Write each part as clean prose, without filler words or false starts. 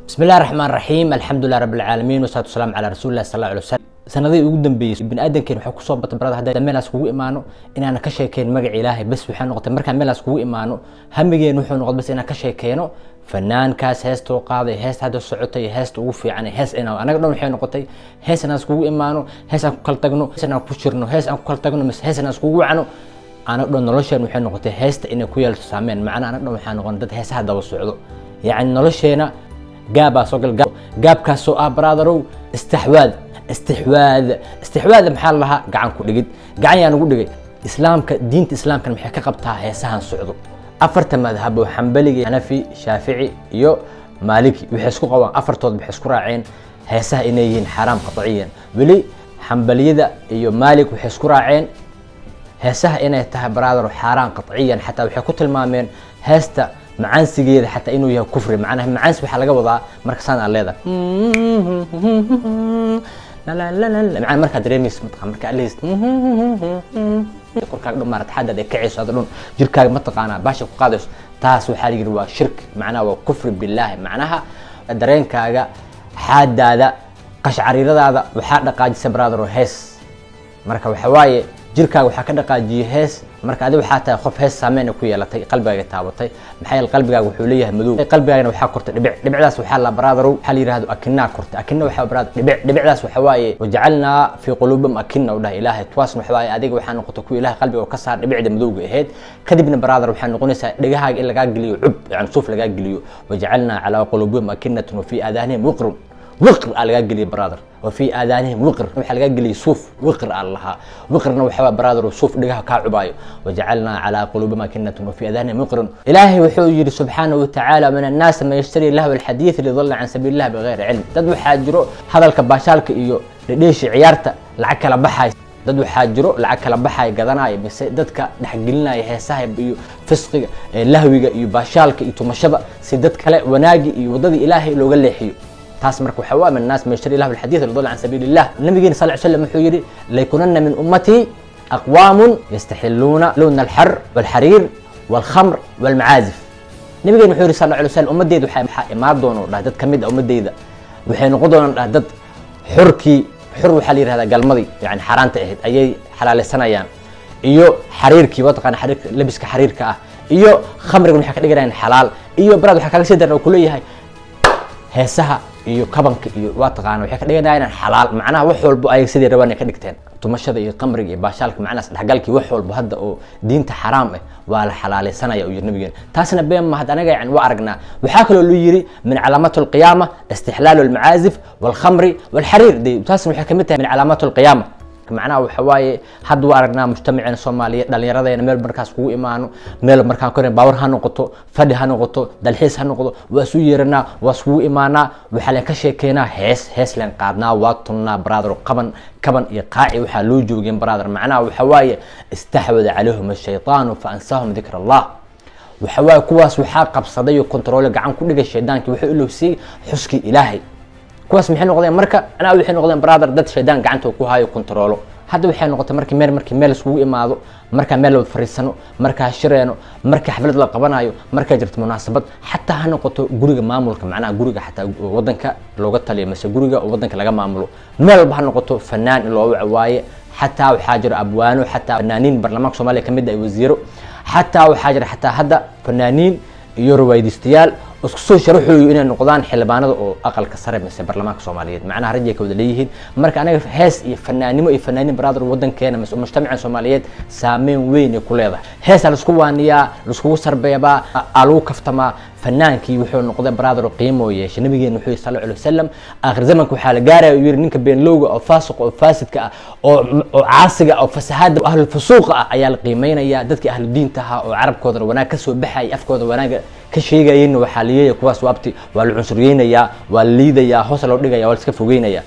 بسم الله الرحمن الرحيم، الحمد لله رب العالمين، والصلاة والسلام على رسول الله صلى الله عليه وسلم. Sanadihii ugu dambeeyey bini aadamkeen waxaa kusoo batay, brother, hadda meelaas kugu imaano inaan ka sheekeyn magaca Ilaahay bas. Waxaa noqotay markaan meelaas kugu imaano hamigeen wuxuu noqday bas inaan ka sheekeyno fanaankaas heestoo qaaday, heesta hadda socotay, heesta ugu fiican, hees inaan anaga dhan. Waxay noqotay hees inaan iskugu imaano, hees aan ku kala tagno, hees inaan ku jirno, hees aan ku kala tagno, mise hees inaan iskugu wacno. Anaga dhan nolosheen waxay noqotay heesta inay ku yeelto saameyn. Macnaa anaga dhan waxaa noqon dad heesaha daba socdo. Yacni nolosheena gaabaa soo gal, gaabkaasoo ah, brotherow, istaxwaad, istixwaad, istixwaad. Maxaa la lahaa? Gacan ku dhigid. Gacan yaa nagu dhigay? Islaamka, diinta islaamkan maxay ka qabtaa heesahan socdo? Afarta madhabo, Xambaliga, Xanafi, Shaafici iyo Maaliki, waxay isku qabaan, afartood waxay isku raaceen heesaha inay yihiin xaaraam qatciyan. Weli Xambaliyada iyo Maalik waxay isku raaceen heesaha inay tahay, brother, xaaraan qatciyan. Xataa waxay ku tilmaameen heesta macaansigeeda xataa inuu yahay kufri. Macnaha macaansi waxaa laga wadaa marka saan aad leedahay macnaa markaad dareemayso, mataqaan, marka aad leeysid korkaaga dhan maarata xaddaad ay kacayso, aada dhan jirkaaga, mataqaanaa, baasha ku qaadayso, taas waxaa la yidhi waa shirk, macnaha waa kufri billaahi. Macnaha dareenkaaga, xaadaada, qashcariiradaada waxaa dhaqaajisa, brother, oo hees. Marka waxa waaye jirkaaga waxaa ka dhaqaajiyey hees. Marka adi waxaa tahay qof hees saameyn ku yeelatay, qalbigaaga taabatay. Maxaa yeele qalbigaaga wuxuu leeyahay madow, qalbigaagana waxaa kortay dhibic. Dhibicdaas waxaa la, brother, waxaa la yidhahdo akinaa kortay. Akina waxaa, brother, dhibic. Dhibicdaas waxa waaye وجعلنا في قلوبهم أكنة u dhahay Ilaahay. Tuwaasna waxa waaye adiga waxaa noqotay kuwa Ilaahay qalbiga oo ka saar dhibicda madowga ahayd. Kadibna, brother, waxaa noqonaysaa dhegahaaga in lagaa geliyo cub, yani suuf lagaa geliyo. وجعلنا على قلوبهم أكنة وفي آذانهم وقر. Wiqr aa lagaa geliyay, brother. وفي آذانهم وقر, waxaa lagaa geliyay suuf, wiqr aa lahaa. Wiqrna waxa waa, brother, suuf dhigaha kaa cubaayo. وجعلنا على قلوبهم أكنة وفي آذانهم وقر. Ilaahay wuxuu yidhi سبحانه وتعالى: من الناس من يشتري لهو الحديث ليضل عن سبيل الله بغير علم. Dad waxaa jiro hadalka baashaalka iyo dhedheesha ciyaarta lacag kala baxay. Dad waxaa jiro lacag kala baxaya, gadanaya, mise dadka dhexgelinaya heesaha iyo fisqiga, lahwiga iyo baashaalka iyo tumashada, si dad kale wanaagi iyo waddadii Ilaahay looga leexiyo. Taas marka waxa waa من الناس من يشتري لهو الحديث ليضل عن سبيل الله. Nabigeena صلى الله عليه وسلم wuxuu yidhi: ليكونن من أمتي أقوام يستحلون لون الحر والحرير والخمر والمعازف. Nabigeena wuxuu yidhi صلى الله عليه وسلم: ummadeyda waxaa imaan doono, dhah, dad kamid a ummadeyda waxay noqon doonaan, dhah, dad xurkii, xur waxaa la yihahdaa galmadii, yani xaaraanta ahayd, ayay xalaalaysanayaan, iyo xariirkii, waa taqaana xariirka, labiska xariirka ah, iyo khamrigan waxay ka dhiganayaan xalaal. Iyo, brother, waxaa kaga sii daran oo kuleeyahay heesaha iyo kabanka iyo, waa taqaana, waxay ka dhiganayaan xalaal. Macnaha wax walbo ay sidii rabaan ay ka dhigteen, tumashada iyo qamriga iyo baashaalka, macnaha isdhexgalkii, wax walbo hadda oo diinta xaraam ah waa la xalaalaysanaya, uu yiri nabigeena. Taasna been ma hadda anaga yani waa aragnaa. Waxaa kaloo loo yiri من علامات القيامة استحلال المعازف والخمر والحرير. Taasna waxay kamid tahay من علامات القيامة. Macnaha waxa waaye hadda waa aragnaa mujtamaceena Soomaaliyeed, dhallinyaradeena, meel markaas kugu imaano, meel markaan korin, baawar ha noqoto, fadhi ha noqoto, dalxiis ha noqdo, waa isu yeeranaa, waa iskugu imaanaa, waxaa leen ka sheekeynaa hees, hees leen qaadnaa, waa tunnaa, brother, qaban kaban iyo qaaci waxaa loo joogeen, brother. Macnaha waxa waaye استحوذ عليهم الشيطان فأنساهم ذكر الله. Waxa waaye kuwaas waxaa qabsaday oo kontaroole gacan ku dhigay shaydaankii, wuxuu ilowsiiyey xuskii Ilaahay. Kuwaas maxay noqdeen marka? Macnaha waxay noqdeen, brother, dad shaydaan gacanta ku hayo, kontaroolo. Hadda waxay noqotay markii meel iskugu imaado, markaa meel la fariisano, markaa shireeno, marka xaflad la qabanayo, markaa jirto munaasabad, xataa ha noqoto guriga maamulka, macnaha guriga xataa wadanka looga taliyo, mise guriga oo wadanka laga maamulo, meel walba ha noqoto, fanaan in loo waco waaye. Xataa waxaa jira abwaano, xataa fanaaniin baarlamaanka Soomaaliya kamid ah, wasiiro, xataa waxaa jira xataa hadda fanaaniin iyo riwaayadistayaal isku soo sharaxooyo inay noqdaan xildhibaanada oo aqalka sare mise baarlamaanka Soomaaliyeed. Macnaha rajay ka wada leeyihiin. Marka anaga hees iyo fanaanimo iyo fanaaniin, brother, wadankeena mise mujtamaca Soomaaliyeed saameyn weyn ay ku leedahay. Heesaa laisku waaniyaa, laiskugu sarbeebaa, aa lagu kaftamaa. Fanaankii wuxuu noqday, brother, qiimo yeeshay. Nabigeena wuxuu yihi صلى الله عليه وسلم: aakhir zamanka waxaa la gaaraya, uu yiri, ninka beenlowga oo faasiq oo faasidka ah oo caasiga oo fasahaada ahlu fusuuqa ah ayaa la qiimeynaya. Dadkii ahlu diinta ahaa oo carabkoodana wanaag kasoo baxayay, afkooda wanaaga ka sheegayeenna, waxaa la yeeya kuwaas waabti waa la cunsuriyeynayaa, waa la liidayaa, hoos loo dhigaya, waa la iska fogeynaya.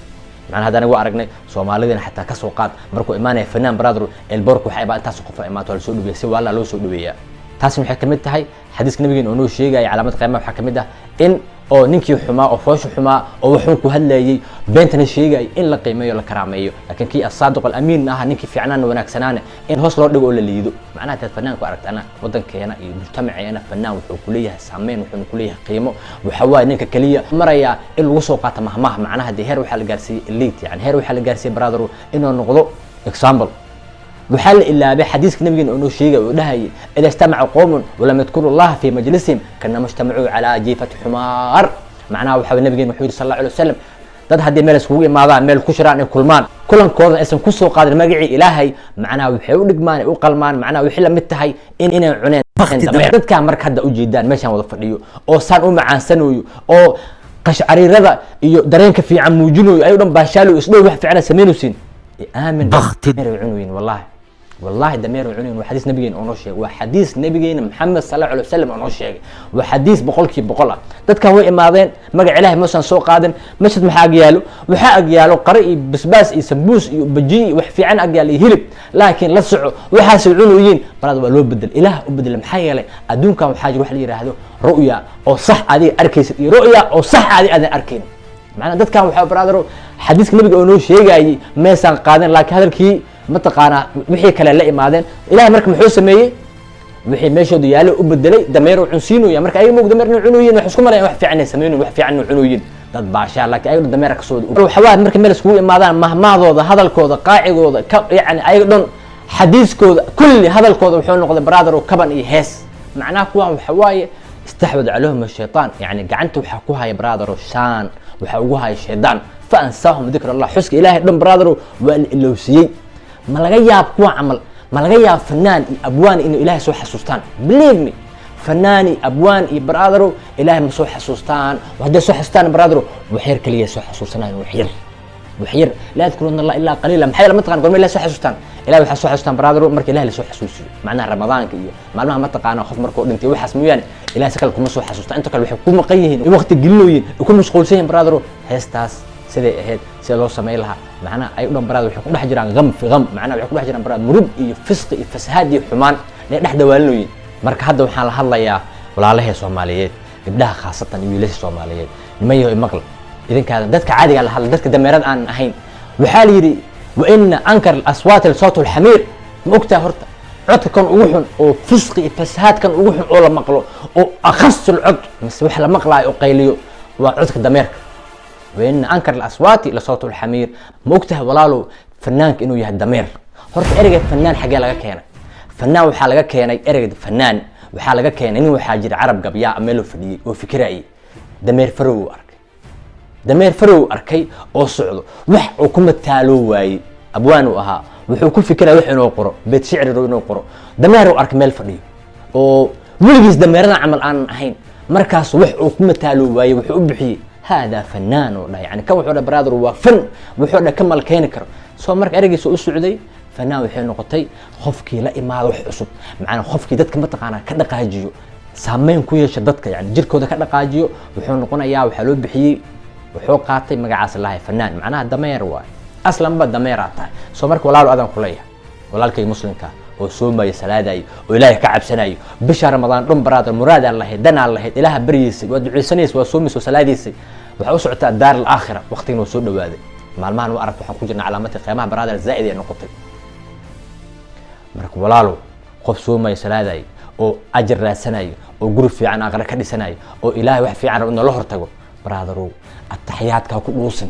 Macnaha hadda aniga waa aragnay Soomaalidina xataa kasoo qaad markuu imaanaya fanaan, brother, elborka waxaa ibaa intaas qof imaato, waa lasoo dhaweeya, si waala loo soo dhaweeyaa. Taasna waxay kamid tahay Xadiiska nabigeena oo noo sheegaya calaamad qiyaamaha waxaa kamid ah in oo ninkii xumaa oo foosha xumaa oo wuxuu ku hadlayay beentana sheegay in la qiimeeyo, la karaameeyo, laakiin kii as-saadiq al-amiin ah, ninkii fiicnaana wanaagsanaana, in hoos loo dhigo oo la liido. Macnaha taad fanaanku aragtana wadankeena iyo mujtamaceena fanaan wuxuu ku leeyahay saameyn, wuxuuna ku leeyahay qiimo. Waxa waaye ninka kaliya maraya in lagu soo qaato mahmaha. Macnaha dee heer waxaa la gaarsiiyey elite, yani heer waxaa la gaarsiiyey brother inuu noqdo example. Waxaa la ilaabay xadiiska nabigeena oo noo sheegay oo dhahayay: ida ijtamaca qowmun walam yadkuru allaha fi majlisihim kanama ijtamacuu calaa jiifati xumaar. Macnaha waxa nabigeena wuxuu yidhi sal allahu alay wasalam: dad haddii meel iskugu imaadaan, meel ku shiraan, ay kulmaan, kulankoodan aysan kusoo qaadin magacii Ilaahay, macnaha waxay u dhigmaan, ay u qalmaan, macnaha waxay la mid tahay in inay cuneen dameer. Dadkaan marka hadda ujeedaan meeshaan wada fadhiyo oo saan u macaansanayo oo qashcariirada iyo dareenka fiican muujinayo, ayu dhan baashaalo isdhow wax fiicana samaynaysiin, aamin dameer cunuyin. Wallahi wallahi dameer cunuyin. Waa xadiis nabigeena oo noo sheegay, waa xadiis nabigeena Maxamed sal allahu alay wasalam oo noo sheegay, waa xadiis 100% ah. Dadkan way imaadeen, magac Ilaahay mausan soo qaadin. Mashad maxaa ag yaalo? Waxaa ag yaalo qare iyo basbaas iyo sambuus iyo bajiy iyo wax fiican ag yaalo iyo hilib, laakiin la soco waxaasay cunuyiin balaad waa loo bedel, Ilaah u bedela. Maxaa yeelay adduunkan waxaa jira wax la yidhaahdo ru'ya oo sax adiga arkaysid iyo ru'ya oo sax adiga aadan arkayn. Macnaa dadkan waxaa brother xadiiska nabiga oo noo sheegayay meesaan qaadin, laakiin hadalkii mataqaanaa wixii kale la imaadeen. Ilahay marka muxuu sameeyey? Wixii meeshooda yaalo u bedelay, dameer uu cunsiinaya. Marka ayaga moog dameer inay cunuyin, wax isku malayan wax fiican ay sameynayin, wax fiican inay cunuyin, dad baashaa, laakiin ayaga dameera kasoo waxawaa. Marka meel iskugu imaadaan, mahmahdooda, hadalkooda, qaacigooda ka, yacni ayaga dhan xadiiskooda kulli hadalkooda wuxuu noqday brother oo kaban iyo hees. Macnaha kuwan waxa waaye istaxwad calayhim ashaytaan, yani gacanta waxaa ku haya brother shaan, waxaa ugu haya shaydaan. Fa ansaahum dikr Allah, xuska Ilaahay dhan brother waa la ilowsiiyey. Ma laga yaab kuwa camal? Ma laga yaab fanaan iyo abwaan inuu Ilaahay soo xasuustaan? Believe me, fanaan iyo abwaan iyo brother Ilaahay ma soo xasuustaan. Hadday soo xasuustaan brother, wax yar kaliya soo xasuusanayaan, wax yar, wax yar. Laa yadkuruuna Allah ilaa qaliila. Maxay la mataqaan gorma Ilahay soo xasuustaan? Ilahay waxaa soo xasuustaan brother marka Ilahay lasoo xasuusiyo, macnaha Ramadaanka iyo maalmaha mataqaana qof markuu dhintay, waxaas mooyaane Ilahay si kale kuma soo xasuustaan. Inta kale waxay ku maqan yihiin, waqti gelinooyin, ku mashquulsan yihiin brother heestaas siday ahayd, sida loo samayn lahaa. Macnaha ay u dhan brother waxay ku dhex jiraan qam fi qam, macnaha waxay ku dhex jiraan brother murug iyo fisqi iyo fasahaad iyo xumaan inay dhex dawaalinooyin. Marka hadda waxaan la hadlayaa walaalahee Soomaaliyeed, gabdhaha khaasatan iyo wiilasha Soomaaliyeed. Niman yaho, maqla idinkaada dadka caadiga la hadla, dadka dameerada aan ahayn. Waxaa la yidhi: wa ina ankar aswaat sawt alxamiir. Ma ogtahay horta codka kan ugu xun oo fisqi iyo fasahaadkan ugu xun oo la maqlo oo akhasul cod mise wax la maqlaayo oo qayliyo waa codka dameerka. Waina ankar alaswaati la sawt alxamiir. Ma ogtahay walaalow fanaanka inuu yahay dameer? Horta ereyga fanaan xaggee laga keenay? Fanaan waxaa laga keenay, ereyga fanaan waxaa laga keenay nin waxaa jira Carab gabyaa meeloo fadhiyey oo fikirayay, dameer farow uu arkay, dameer farow arkay oo socdo, wax uu ku mataaloo waayey. Abwaan uu ahaa, wuxuu ku fikiraya wax inuu qoro, beet shicri inuu qoro. Dameer uu arkay meel fadhiyo oo weligiis dameerada camal aanan ahayn. Markaas wax uu ku mataaloo waayey, wuxuu u bixiyey haadaa fanaan oo dhahay. Yani kan wuxuu dhahay brother waa fan, wuxuu dhahay ka mal keeni karo. Soo marka ereygiisa u socday fanaan waxay noqotay qofkii la imaado wax cusub, macnaa qofkii dadka mataqaanaa ka dhaqaajiyo, saameyn ku yeesha dadka, yani jirkooda ka dhaqaajiyo, wuxuu noqonayaa, waxaa loo bixiyey, wuxuu qaatay magacaas lahay fanaan. Macnaha dameer waay, aslanba dameeraa tahay. Soo marka walaalo adaan kuleeyahay, walaalkay muslimka oo soomaya, salaadayo oo Ilaahay ka cabsanayo, bisha Ramadaan dhan brother muraadaan lahayd, danaan lahayd, Ilaaha baryeysay, waa duceysanaysa, waa soomaysa oo salaadaysay, waxaa u socotaa daar alaakhira. Waqtigana waa soo dhawaaday. Maalmahan waa aragta waxaan ku jirnaa calaamadii qiyaamaha brother zaa'id ay noqotay. Marka walaalow, qof soomaya, salaadayo oo ajar raadsanayo oo guri fiican aqra ka dhisanayo oo Ilaahay wax fiican rabo inuu la hortago, brotherow, ataxiyaadka ha ku dhuusin.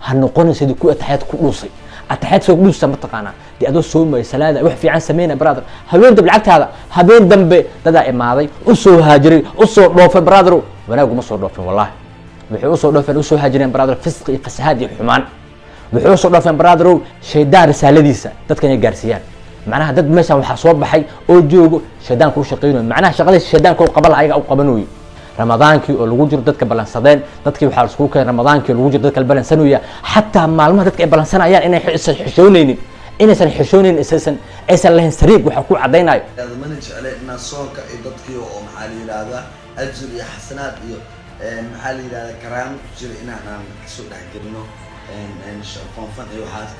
Ha noqonin sidii ku ataxiyaad ku dhuusay. Ataxiyaad soo dhuusa mataqaanaa? Dee adoo soomaya, salaada, wax fiican sameynaya brother, habeen dambe lacagtaada, habeen dambe dadaa imaaday, u soo haajiray, u soo dhoofay brotherow. Wanaaguma soo dhoofin wallahi. Waxay usoo dhoofeen, usoo haajireen brother fisqi iyo fasahaad iyo xumaan. Waxay usoo dhoofeen brotherow shaydaan risaaladiisa dadka inay gaarsiiyaan. Macnaha dad meeshan waxaa soo baxay oo joogo shaydaanka u shaqeynayo, macnaha shaqadiisa shaydaanka u qaba laha ayaga u qabanayo. Ramadaankii oo lagu jiro dadka balansadeen, dadkii waxaa laskugu keenay ramadaankii oo lagu jiro dadka la balansanaya. Xataa maalmaha dadka ay balansanayaan inay aysan xishoonaynin, inaysan xishoonaynin, aysan lahayn sariig, waxaa ku caddaynayo. Mana jecleen inaan soonka iyo dadkii oo maxaa la yidhahdaa ajir iyo xasanaad iyo maxaa la yidhahdaa karaamo ku jira inaan aan kasoo dhexgelino fanfan iyo waxaas.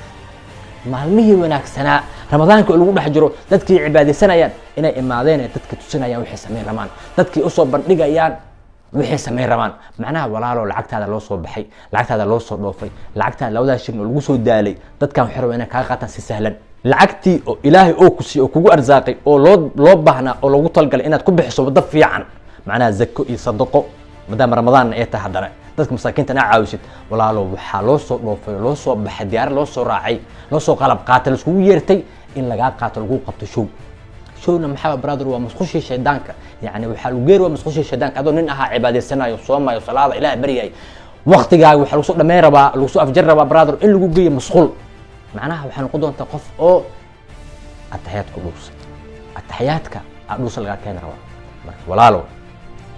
Maalmihii wanaagsanaa, Ramadaanka oo lagu dhex jiro, dadkii cibaadaysanayaan inay imaadeen ee dadka tusinayaan waxay samayn rabaan, dadkii usoo bandhigayaan waxay samayn rabaan. Macnaha walaalo, lacagtaada loo soo baxay, lacagtaada loo soo dhoofay, lacagtaada labadaa shilin oo lagu soo daalay, dadkan waxay rabaan inay kaa qaataan si sahlan. Lacagtii oo Ilaahay oo ku siiyey oo kugu arsaaqay oo loo baahnaa oo loogu talgalay inaad ku bixiso waddo fiican, macnaha zako iyo sadaqo, maadaama Ramadaanna ay tahay, haddana dadka masaakiinta naa caawisid. Walaalo, waxaa loo soo dhoofay, loo soo baxay, diyaarad loo soo raacay, loo soo qalab qaatay, laiskugu yeertay in lagaa qaato, lagu qabto show. Showna maxaa, brother? Waa musqushii shaydaanka. Yani waxaa lagu geeri, waa musqushii shaydaanka. Adoo nin ahaa cibaadaysanayo, soomayo, salaada Ilaah baryay, waqtigaaga waxaa lagu soo dhameyn rabaa, lagu soo afjar rabaa, brother, in lagu geeyo musqul. Macnaha waxaa noqon doontaa qof oo ataxiyaadka dhuusay, ataxiyaadka aa dhuusa lagaa keeni rabaa. Marka walaalo,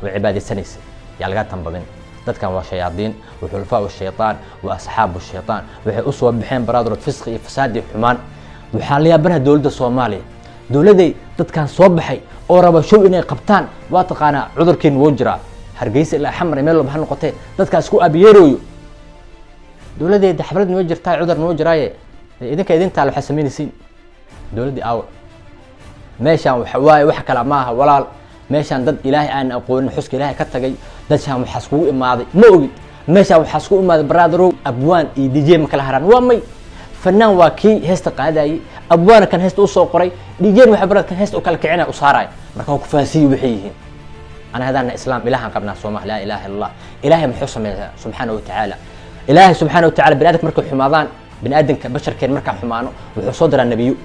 way cibaadaysanaysa, yaa lagaa tambadin. Dadkan waa shayaadiin wa xulafaa shaytaan wa asxaabu shaytaan. Waxay usoo baxeen, brother, fisqi iyo fasaad iyo xumaan. Waxaa la yaabanaha dowladda Soomaaliya, dowladay, dadkan soo baxay oo raba show inay qabtaan. Waa taqaanaa, cudurkiin wuu jiraa, Hargeysa ilaa Xamar, meel walba ha noqotee, dadkaas ku abiyeerooyo. Dowladeeda xaflad noo jirtaa, cudur noo jiraaye, idinka idin taal waxaa samaynaysiin. Dowladdii aawa? Meeshaan waxa waaye wax kale maaha, walaal. Meeshaan dad Ilaahay aan aqoonin, xuska Ilaahay ka tagay, dadkaan waxaas kugu imaaday ma ogid. Meeshaan waxaas ku imaaday, brother-ow, abwaan iyo DJ ma kala haraan. Waa may, fanaan waa kii heesta qaadayay, abwaana kan heesta usoo qoray, DJ waxa brother kan heesta u kala kicinaya, u saaraya. Marka waa ku fahansiiyi waxay yihiin. Ana hadaana Islaam Ilaahan qabnaa sooma? Laa ilaaha illa Allah. Ilaahay muxuu sameeyaa subxaana wa tacaala? Ilaahay subxaana wa tacala, bani aadamka markay xumaadaan, bani aadamka basharkeen markaan xumaano, wuxuu soo diraa nebiyo,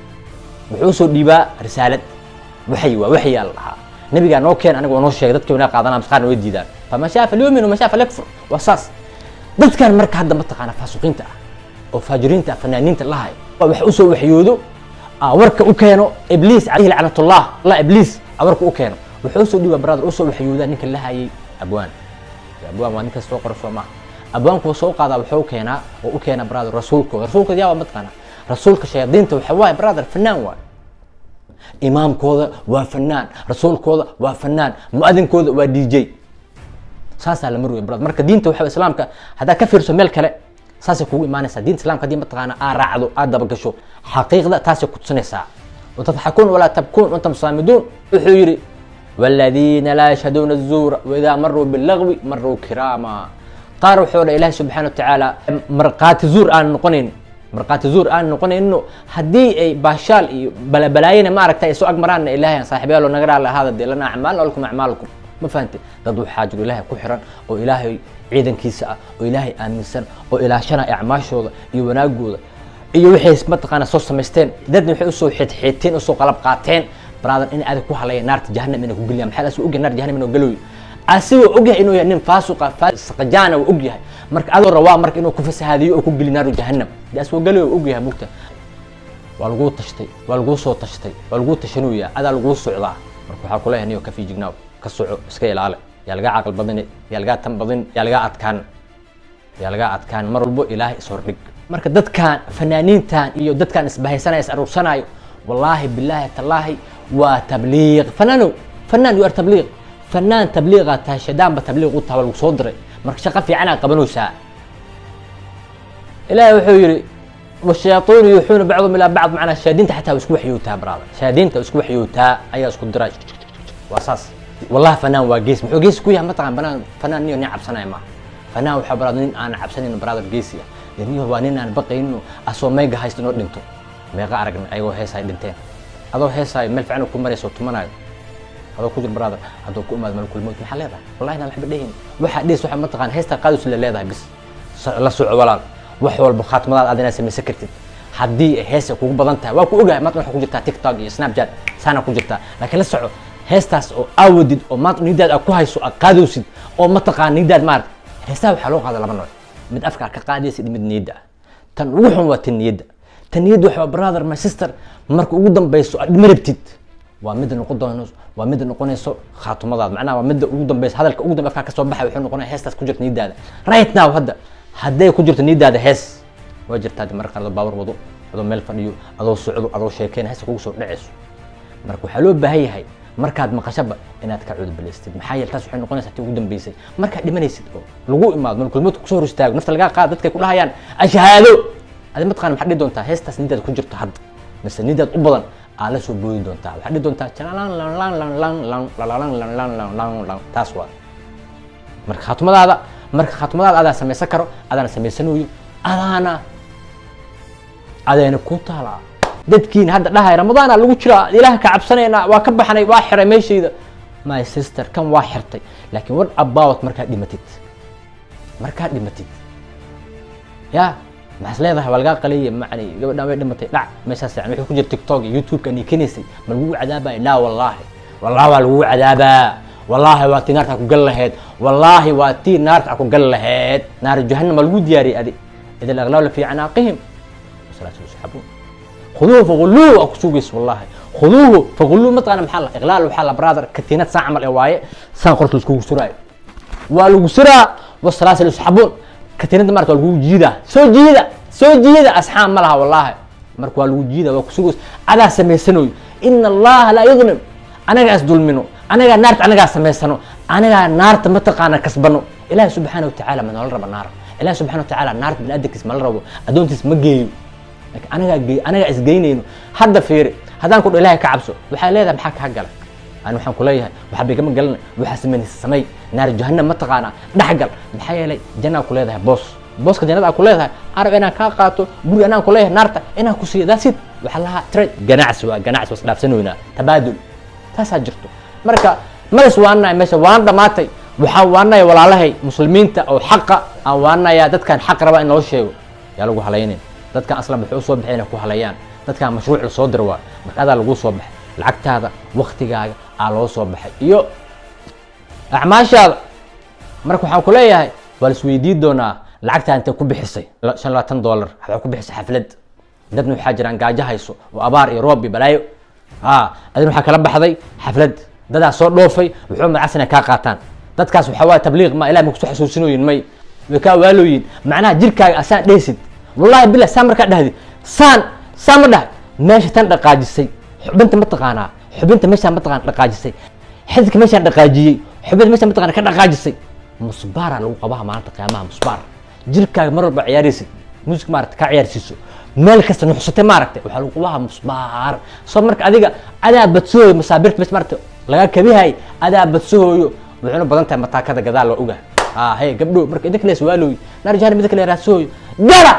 wuxuu usoo dhiibaa risaalad, waxyi. Waa waxyaa la dhahaa, nabigaa noo keen, aniga waa noo sheegay. Dadkii wanaa qaadanaa, qaarna way diidaan. Faman shaa falyumin waman shaa falyakfur. Waa saas. Dadkan marka hadda mataqaana faasiqiinta ah oo faajiriinta ah, fanaaniinta lahay, wax usoo waxyoodo, warka u keeno Ibliis calayhi lacnatullah. La Ibliis warka u keeno, wuxuu usoo dhiibaa, brother, usoo waxyoodaa ninka lahayay abwaan. Abwaan waa ninka soo qora, soo maaha? Abwaanku wuu soo qaadaa, wuxuu keenaa oo u keenaa, brother, rasuulkooda. Rasuulkooda yaa waa mataqaana? Rasuulka shayaadiinta waxa waaye, brother, fanaan waay. Imaamkooda waa fanaan, rasuulkooda waa fanaan, muadinkooda waa DJ. Saasaa la marwaya, brother. Marka diinta waxa Islaamka haddaad ka fiirso meel kale, saasay kugu imaanaysaa. Diinta Islaamka haddii mataqaana aa raacdo, aad dabagasho xaqiiqda, taasay ku tusinaysaa. Watadxakuun walaa tabkuun antum saamiduun. Wuxuu yidhi: waladiina laa yashhaduuna azuura waidaa maruu bilagwi maruu kiraama. Qaar wuxuu dha Ilahi subxaana wa tacaala markhaati zuur aan noqonayn, markhaati zuur aan noqonayno, haddii ay baashaal iyo balabalaayana maaragta ay soo agmaraanna. Ilahay aan saaxiibayaalo naga raali ahaada dee, lanaa acmaalna walakum acmaalukum. Ma fahante? Dad waxaa jiro Ilaahay ku xiran oo Ilaahay ciidankiisa ah oo Ilaahay aaminsan oo ilaashanaya acmaashooda iyo wanaagooda iyo waxay mataqaana soo samaysteen. Dadna waxay usoo xidxiiteen, usoo qalab qaateen, brother, in adag ku halaya naarta jahannam inay ku geliyaan. Maxaa asuu ogyahay naar jahannam inuu galoyo? Asigoo ogyahay inuu yahay nin faasuqa faasiqajaana, waa ogyahay. Marka adoo rabaa marka inuu ku fasahaadiyo oo ku geliyo naaru jahannam, dee asoo galayo waa ogyahay. Mugta waa laguu tashtay, waa laguu soo tashtay, waa laguu tashanooyaa, adaa laguu socdaa. Marka waxaa kuleeyahay, niyo, ka fiijignaaw, ka soco, iska ilaali. Yaa lagaa caqal badin, yaa lagaa tan badin, yaa lagaa adkaan, yaa lagaa adkaan. Mar walbo Ilaahay ishordhig. Marka dadkan fanaaniintan iyo dadkan isbahaysanaya, is aruursanayo, wallaahi bilaahi tallaahi waa tabliiq. Fanaanow, fanaan, you are tabliiq. Fanaan tabliiqaa tahay, shaydaanba tabliiq u tahay, waa lagu soo diray. Marka shaqo fiicanaa qabanaysaa. Ilaahay wuxuu yidhi: washayaaiinu yuuxuuna bacdum ilaa bacd. Macnaa shayaadiinta xataa waa isku waxyootaa, brother. Shayaadiinta waa isku waxyootaa, ayaa isku diraa. Waa saas. Wallahi fanaan waa gees. Muxuu geesi ku yahay mataqaan? Fanaan, fanaan niyo nin cabsanaya maaha. Fanaan waxaa, brother, nin aan cabsanayn, brother, geesi ah. Dee niyo waa nin aan baqayno asoo mayga haysto inoo dhinto. Meeqa aragna ayagoo heesaay dhinteen? Adoo heesaayo, meel fiican ku marayso, tumanayo, adoo ku jir, brother, hadduu ku imaado malakul mowt, maxaa leedahay? Wallahi inaan waxba dhehin. Waxaa dhis waxa mataqaan heesta qaadus la leedahay bis. La soco, walaal, wax walba khaatimadaad aad inaad samaysan kartid. Haddii ay heesa kugu badan tahay, waa ku ogahay maanta waxaa ku jirtaa TikTok iyo Snapchat, saana ku jirtaa, laakiin la soco heestaas oo aawadid oo maanta nidaad aad ku hayso, aad qaadowsid oo mataqaan nidaad maarata. Heestaha waxaa loo qaada laba nooc: mid afka aad ka qaadaysid, mid niyadda ah. Tan ugu xun waa tan niyadda. Tan niyadda waxa, brother, my sister, marka ugu dambayso aad dhima rabtid, waa midda noqon doono, waa midda noqonayso khaatumadaada. Macnaha waa midda ugu dambaysa, hadalka ugu dambe afkaa ka soo baxay wuxuu noqonaya heestaas ku jirta niyadaada right now. Hadda hadday ku jirto niyadaada hees, waa jirtaa de marka qaar adoo baabuur wado, adoo meel fadhiyo, adoo socdo, adoo sheekeyna, heesta kugu soo dhacayso. Marka waxaa loo baahan yahay markaad maqashaba inaad ka cudbilaystid. Maxaa yeele taas waxay noqonaysaa tii ugu dambeysay. Markaad dhimanaysid oo lagu imaado malkulmoodka kusoo hor istaago, nafta lagaa qaado, dadkay ku dhahayaan ashahaado. Adi mataqaana maxaad dhihi doontaa? Heestaas nidaad ku jirto hadda mise nidaad u badan aa la soo boodi doontaa. Waxaad dhihi doontaa lan lan lan lan lan lan lan lan lan lan lan lan. Taas waa marka khaatumadaada. Marka khaatumadaada adaa samaysan karo, adaana samaysanayo, adaana adayna ku taalaa. Dadkiina hadda dhahay Ramadaana lagu jiraa, Ilaah ka cabsanaynaa, waa ka baxnay, waa xiray meeshayda. My sister, kan waa xirtay, laakiin what about markaad dhimatid? Markaad dhimatid ya maxaas leedahay? Waa lagaa qaliyay macni, gabadhan way dhimatay, dhac meeshaas. Yani wixii ku jira TikTok iyo YouTube-ka niikinaysay ma lagugu cadaabaya? Laa wallaahi, wallahi waa lagugu cadaabaa. Wallaahi waa tii naarta ku gal lahayd. Wallaahi waa tii naarta ku gal lahayd. Naar jahannam ma lagu diyaariyay adi. إذا الأغلال في أعناقهم والسلاسل يسحبون خذوه فغلوه. Aa ku sugayso wallahi. خذوه فغلوه. Mataqaana maxaa la iqlaal? Waxaa la, brother, katiinad saan camal ee waaye, saan qorta laiskugu suraayo. Waa lagu suraa. والسلاسل يسحبون. Katiinada marka waa lagu jiidaa, soo jiida, soo jiida, asxaab ma laha wallahi. Marka waa lagu jiida, waa kusugays, adaa samaysanayo. إن الله لا يظلم. Anagaa is dulmino, anagaa naarta anagaa samaysano, anagaa naarta mataqaana kasbano. Ilaahi subxaana watacaala ma noola raba naar. Ilahi subxana watacaala naarta biniaadamkiis ma la rabo, addoontiis ma geeyo, laakiin anagaa geey, anagaa isgeynayno. Hadda fiiri, haddaan ku dho Ilahay ka cabso, waxaa leedahay maxaa kaa galay? Ani waxaan kuleeyahay waxba igama galana. Waxaa samaynaysa samay, naar jahannam ma taqaanaa dhexgal. Maxaa yeelay jannaa ku leedahay, boos, booska jannada aa ku leedahay arab inaan kaa qaato, guri anaan ku leeyahay naarta inaan ku siiyo. That's it. Waxaa lahaa trade, ganacsi, waa ganacsi, was dhaafsanoynaa, tabaadul taasaa jirto. Marka malis waanaya meesha waan dhamaatay. Waxaan waanaya walaalahay muslimiinta oo xaqa aan waanaya. Dadkan xaq raba in loo sheego, yaa lagu halaynin. Dadkan aslan waxay usoo baxeen inay ku halayaan. Dadkan mashruuc lasoo diro waa. Marka adaa laguu soo baxay, lacagtaada, waktigaaga aa loo soo baxay iyo acmaashaada. Marka waxaan ku leeyahay waa la isweydiin doonaa lacagtaa intay ku bixisay. $25 waxaa ku bixisay xaflad. Dadna waxaa jiraan gaajo hayso oo abaar iyo roob iyo balaayo. A adina waxaa kala baxday xaflad, dadaa soo dhoofay, wuxuu magacas inay kaa qaataan. Dadkaas waxaa waaye tabliiq ma Ilahi ma kusoo xasuusinooyin, may way kaa waalooyin. Macnaha jirkaaga asaan dhehsid, wallahi billah, saan markaa dhahdid, saan saan ma dhahay, meesha tan dhaqaajisay xubinta ma taqaanaa? Xubinta meeshaan ma taqaana dhaqaajisay? Xididka meeshaan dhaqaajiyey, xubinta meeshaan ma taqaana ka dhaqaajisay? Musbaaraa lagu qabaha maalinta qiyaamaha, musbaar. Jirkaaga mar walba ciyaaraysid, music maaragta kaa ciyaarsiiso, meel kasta nuxsatay maaragtay, waxaa lagu qabaha musbaar. Soo marka adiga adaa badsahooyo masaabirta meesha maaragta lagaa kabihay, adaa badsahooyo. Wuxuuna badan tahay mataakada gadaal loo ogaa. Hey gabdho, marka idinka lees waalooy, naar jahannam idinka le raadsahooyo gala.